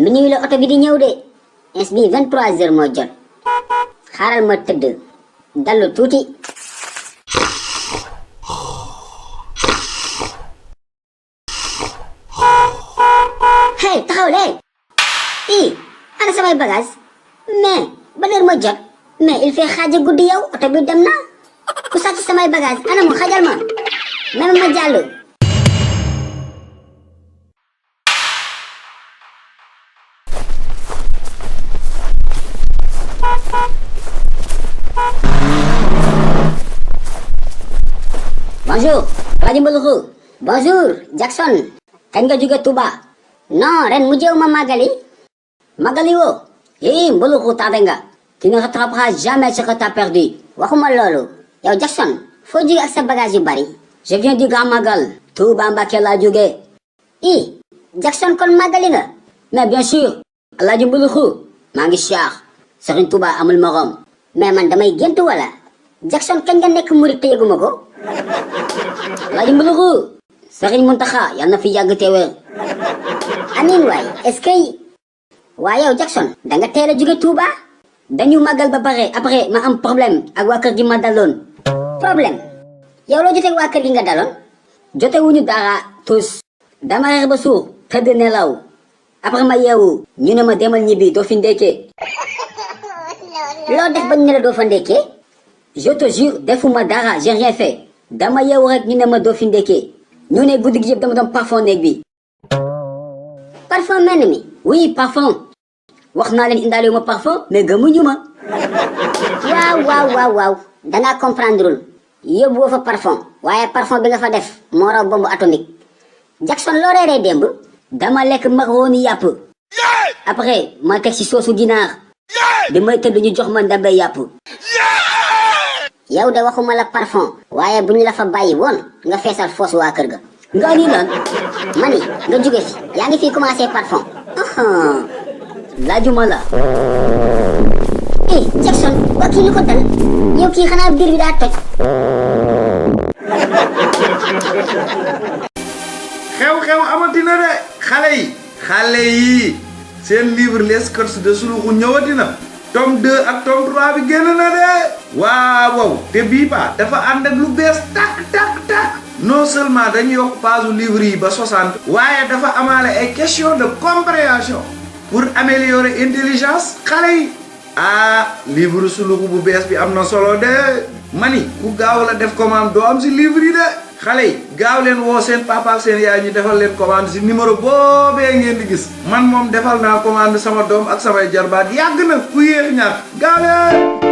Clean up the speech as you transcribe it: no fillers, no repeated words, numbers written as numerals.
minuit la oto bi di ñëw de ins bi 23h moo jot xaaral ma tëdd dallu tuuti. hey taxaw lee ana samay bagage mais ban heure moo jot mais il fait xaaja guddi yow oto bi dem na ku sàcc samay bagage ana mu xajal ma même ma jàll. Bonjour Raji Mbuluxu. Bonjour Jackson. kañ nga jóge Touba. non ren mujjeewu ma magali wo Mbuluxu tardé nga. tu ne rattraperas jamais ce que t'as perdu. waxuma loolu yow Jackson foo jóge ak sa bagage yu bari. je viens du Grand Magal. Touba Mbacké laa jóge. Jackson kon magali nga. mais bien sûr Alaaji Mbuluxu maa ngi siyaar. Serigne Touba amul morom. mais man damay gént wala. Jackson kañ nga nekk murit te yëguma ko. Alaaji Mbuluxu Serigne Muntaxa yal na fi yàgg te wér. amiin waay est-ce que waaye yow Jackson danga teel a jóge Touba. dañu màggal ba pare après ma am problème ak waa kër gi ma daloon. problème yow loo jotee waa kër gi nga daloon. jotewuñu dara tous. dama reer ba suur tëdd nelaw après ma yeewu ñu ne ma demal ñibbi doo fi ndekkee. loo def ba ñu ne la doo fa ndekkee. je te jure defuma dara j'ai rien fait. dama yeewu rek ñu ne ma doo fi ndekkee. ñu ne guddi gi yëpp dama doon parfum néeg bi. parfum mel mi. oui parfum. wax naa leen indaale ma parfum mais gëmuñu ma. waaw dangaa comprendreul. yóbbuwoo fa parfum waaye parfum bi nga fa def moo raw bombe atomique. Jackson loo reeree démb. dama lekk macaroni yàpp. après ma teg ci soosu ginaar. bi may tëdd ñu jox ma ndambe yàpp. yow de waxuma la parfum. waaye bu ñu la fa bàyyi woon nga feesal foos waa kër ga. nga ni lan. mani nga jóge fi yaa ngi fi commencé parfum. laajuma la. Jackson waa kii lu ko dal. yow kii xanaa biir bi daa toj. xew-xew amatina de xale yi seen livre les sketchs de Suluxu ñëwatina. tome 2 ak tome 3 bi génn na de. waaw te bii ba dafa ànd ak lu bees tak. non seulement dañu yokk page livre yi ba 60. waaye dafa amaale ay question de compréhension pour améliorer intelligence xale yi. livre Suluxu bu bees bi am na solo de. mani ku gaaw la def commande doo am si livre yi de. xale yi gaaw leen woo seen papa ak seen yaay ñu defal leen commande si numéro boobee ngeen di gis. man moom defal naa commande sama doom ak samay jarbaat yàgg na ku yéex ñaar gaaw leen.